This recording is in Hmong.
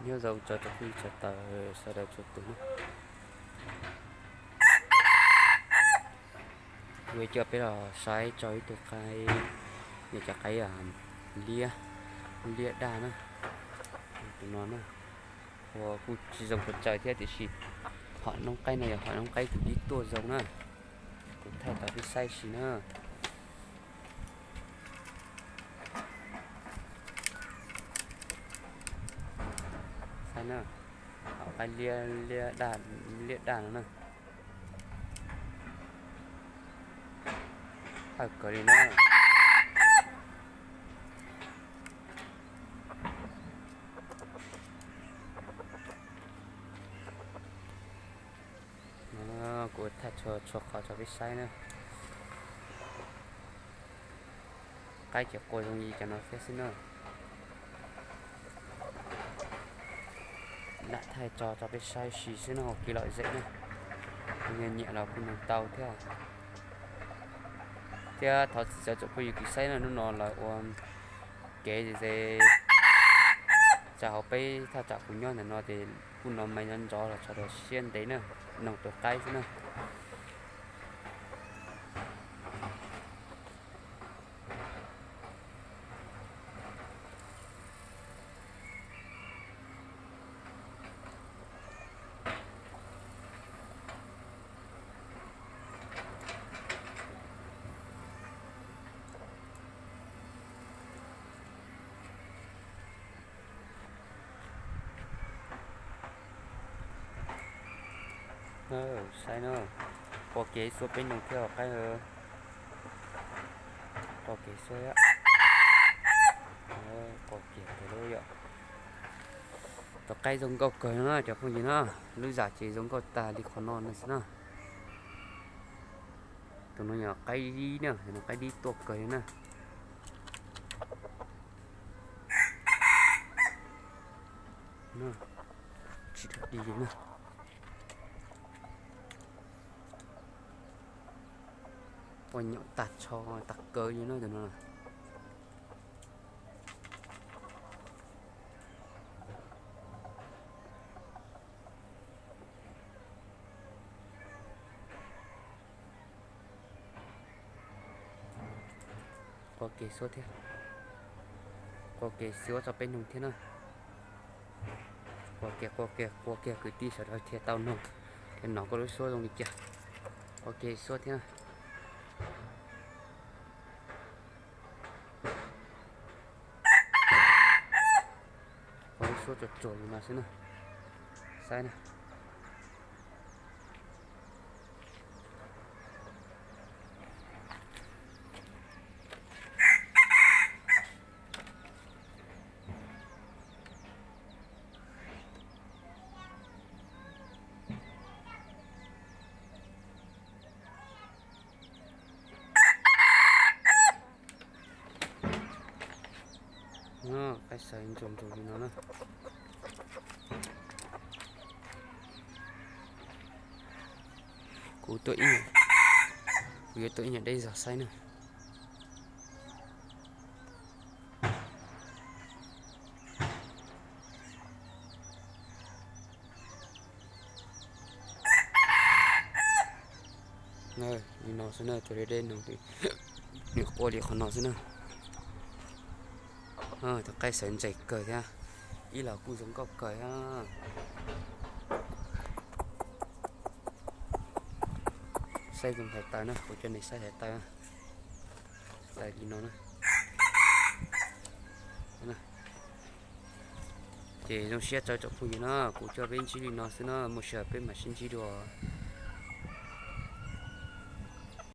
Nyob zoo tso rau phooj ywg sawv daws, sawv daws txhua tus na. Kuv coj peb los saib tso ib tug qaib, yog cov qaib liab, liab daj na. Tus no na, ua kuj tsis zoo pes tsawg thiab tiam sis hom noob qaib no yog hom noob qaib kuv dib tuaj zoo na. Kuv thaij tau peb saib si na. Saib na, hom qaib liab, liab daj, liab daj no na. Hawj kawg li na. Kuv thaij txhua qhov tso peb saib na. Qaib ces qua zoo li cov no thiab xwb na. Lam thaij tso tso peb saib si xwb na, ua kev lom zem na. Kuv nyiam nyiam los kuj nug tau thiab. Thiab thov txim txawv tsoom phooj ywg kws saib na, hnub no lawv ua kev ze, txawm hauv peb thaj tsam kuv nyob ntawm no ces kuj no me nyob ntxov los txog rau siab ntev na, noog tus qaib xwb na. Saib na, qua kev xuab peb noog thiab qaib. Qua kev xuab, qua kev lub yom. Tus qaib zoo nkauj kawg na cov phooj ywg na, lub zam ces zoo nkauj tag li qhov no no xwb na. Tus no yog qaib dib na, tus no qaib dib tuaj kawg li na. Tsis dog dig li na. Ua nyaum tag tsho tag kawg li na tus no. Qua kev xuab thiab, qua kev xuab tso peb noog thiab na. Qua kiag, qua kiag, qua kiag, kwv tij sawv daws thiaj tau noog thiab, nov koj lub suab zoo li cas. Qua kev xuab thiab na. Qua lub suab tsuag tsuag li no xwb na. Saib na. Qaib xaws ntsuag ntsuag li no na. Kuv tuaj ib, kuv yuav tuaj ib nyuag deb zog saib na. Li no xwb na, tus deb deb no, nws qua li qhov no xwb na. Tus qaib xaws ntses kawg thiab, ib los kuj zoo nkauj kawg thiab. Saib zoo hais taws na, kuv coj nej saib hais taws. Taws li no na. Ces zoo siab tso tsoom phooj ywg na, kuv coj peb ntsib li no xwb na, muaj sij hawm peb mam sib ntsib dua.